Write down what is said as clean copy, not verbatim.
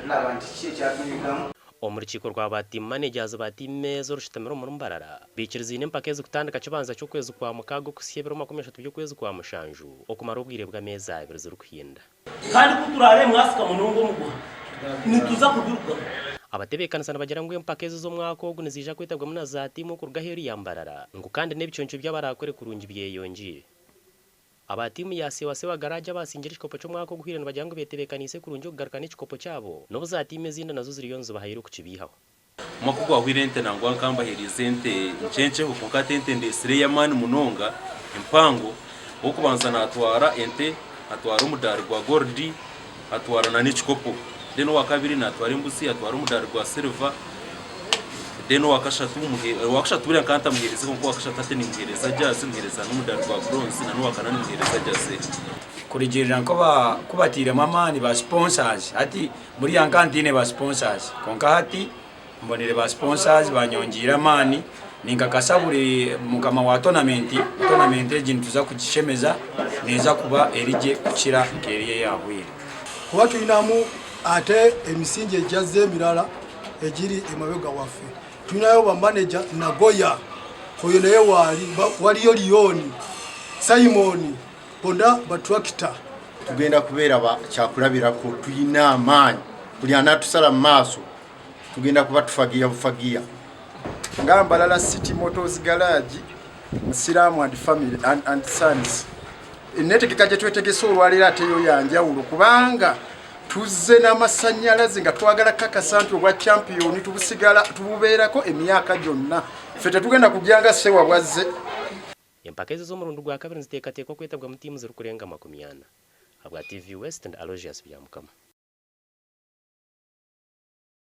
Tulaba nti kiki ekyatuyigamu. Omu rukiiko rwa ba tiimu manegyazi ba tiimu ezi orushutamire omuri Mbarara, baikirizaine empaka ezi kutandika kibanza ky'okwezi kwa mukaaga okuhitsya ebiro 30 by'okwezi kwa mushanju okumara obwire bw'ameezi abiri zirikuhinda. Kandi ku turaabe mwasika munonga omuguha, nituza kugurugamu. Abatebeekanisa nibagira ngu empaka ezi ez'omwaka ogu niziija kwetabwamu na za tiimu okuruga aheeru ya Mbarara ngu kandi n'ebiconco by'abaraakore kurungi byeyongyeire. Aba tiimu ya Sewa Sewa Garage abaasingire ekikopo ky'omwaka oguhweire nibagira ngu betebeekaniise kurungi okugaruka n'ekikopo kyabo n'obu za tiimu ezindi nazo ziriyo nizibahaire okukibiihaho. Omwaka ogwahweire ente nangwa nkaba mbaheeriize ente nkye nkyeho kwonka hati ente ndeetsire ey'amaani munonga empango. Ow'okubanza naatwara ente, atwara omudaari gwa gold, atwara n'ekikopo. Then owakabiri naatwara embuzi, atwara omudaari gwa silver. Then owakashatu owakashatu buriya nkaba ntamuheerize kwonka owakashatu hati nimuheereza jazi, muheereza n'omudaari gwa bronze na n'owakana nimuheereza jazi. Kurugiirira nk'oku batairemu amaani ba sponsors hati Buriya nka ntaine ba sponsors kwonka hati mbonire ba sponsors banyongyeire amaani ninkakasa buri mukama wa tournament, tournament egi nituza kugishemeza neeza kuba eri gye kukira nk'eriya eyahweire. Kuba twinamu ate emisingi ejazze emirala egiri emabega waffe. Twinayo ba manager Nagoya oyo naye waali, waliyo Leon, Simon bona ba tractor. Tugenda kubeera ba kyakulabirako, tulina amaanyi, buli anatusala mu maaso tugenda kuba tufagiya bufagiya. Nga Mbarara City Motors Garage, Musiraamu and Family and, and Sons. Enneetegeka gye twetegese olwaleero ate yo ya njawulo kubanga tuzze n'amasannyalaze nga twagala kakasa nti obwa champiyoni tubusigala tububeerako emyaka gyonna. Ffe tetugenda kujja nga Ssewa bw'azze. Empaka ezi ez'omurundi gwakabiri niziteekateekwa kwetabwamu tiimu zirikurenga 40. Ahabwa TV West, ndi Aloysius Byamukama.